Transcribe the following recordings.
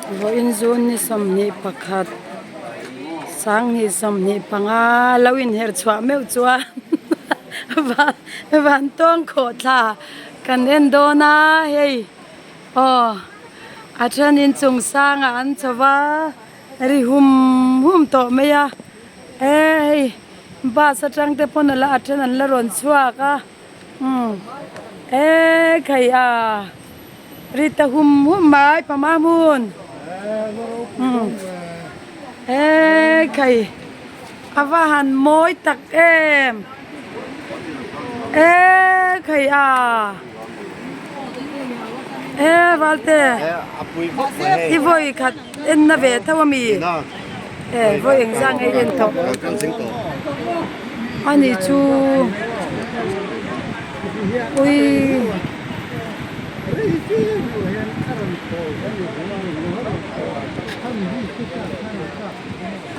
Vawiin zun ni 21 2025 lo inher chhuah meuh chuan van tawng khawh thla kan en dawn a hei aw a then in chung sangah an chho va ri hum hum tawh mai a e hei bus atang te pawn a then an la rawn chhuak a. Umm e khai a ri ta hum hum mai pama hmun umm e khai a va han mawi tak em e khai a e valte i vawi khat en na ve tho ami e vawi engzah nge i en tawh ani chu ui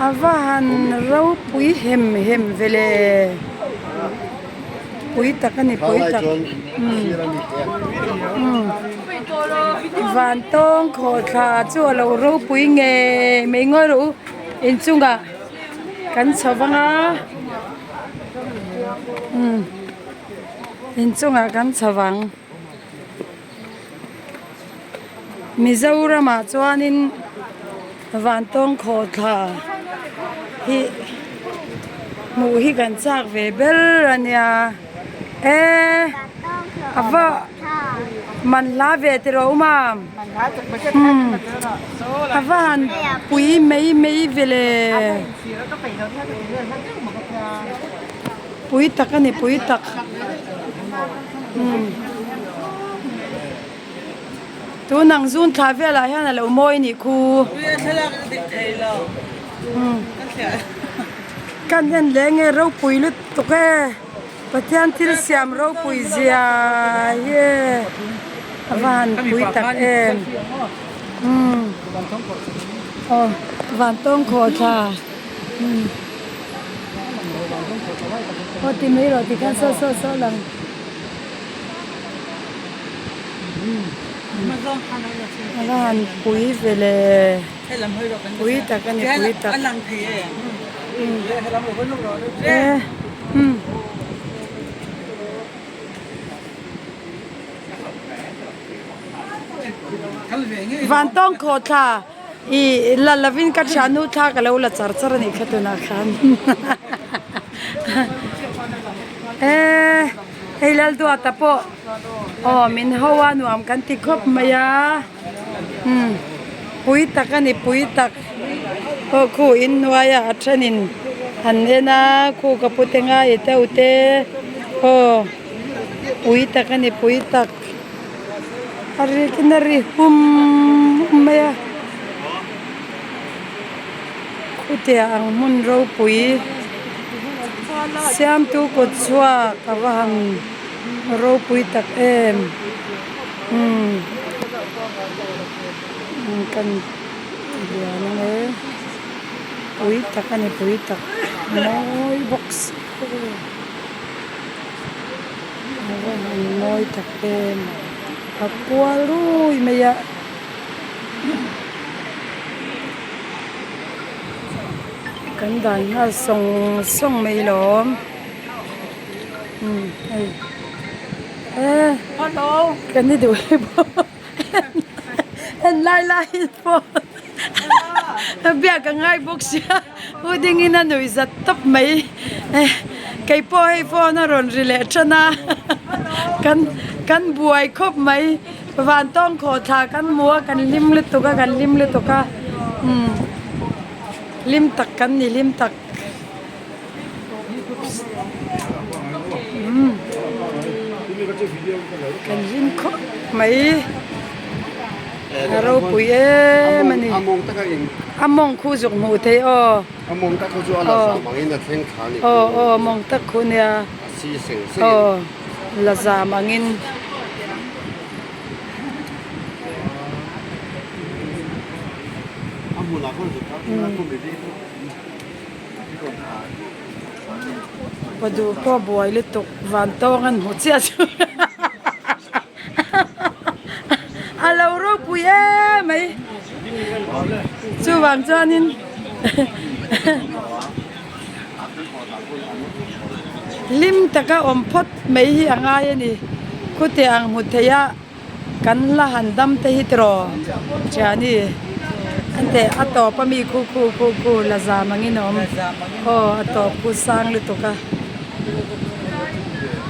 a va han ropui hem hem ve le pui tak a ni pui tak umm van tawng khawhthla chu a lo ropui ngei mai ngawi rawh u inchungah kan chho vang a umm inchungah kan chho vang Mizoramah chuanin van tawng khawhthla hi hmuh hi kan chak ve ber a nia e a va man hla ve tiraw awm a a va han pui mai mai ve le pui tak a ni pui tak umm tun ang zun thla velah hian a lo mawi a nih khu umm kan en leh nge ropui lutuk e. Pathian thil siam ropui zia hi e a va han pui tak em umm aw van tawng khawh thla umm aw ti mai rawh tikhan saw saw saw lang a va han pui ve le pui tak a ni pui tak e umm. Van tawng khawh thla ih la lovin ka thiannu thla ka lo la char char a nih kha tunah khan e hei Lalduata pawh aw min ho a nuam kan ti khawp mai a umm pui tak a ni pui tak aw khu inhnuaiah a thenin an en a khu ka pu te ngai te u te aw pui tak a ni pui tak a rikin a ri hum hum mai a khutiang ang hmun ropui siamtu kut chhuak a va han ropui tak em umm kan lian ang e pui tak a ni pui tak mawi bawk si a va han mawi tak em a kual rui mai a kan dan nghal sawng sawng mai lawm umm hei e kan ni duh hi pawh en lai lai in pawh biak a ngai bawk sia u dingin a nuih zat tawp mai kei pawh hei phone a rawn ri leh tan a kan kan buai khawp mai van tawng khawh thla kan hmu a kan hlim lutuk a kan hlim lutuk a umm hlim tak kan ni hlim tak. Kan hlim khawp mai a ropui em a ni a mawng khu zuk hmuh theih aw aw aw mawng tak khu nia aw la zam angin. Pa duh pawh buai lutuk van tawng an hmu chiah chu a lo ropui em mai. Chuvang chuanin hlim taka awm phawt mai hi a ngai a ni. Khute ang hmu thei a kan la han dam te hi tiraw thiani an teh a tawp a mi khu khu khu khu la zam angin a awm aw a tawp khu sang lutuk a.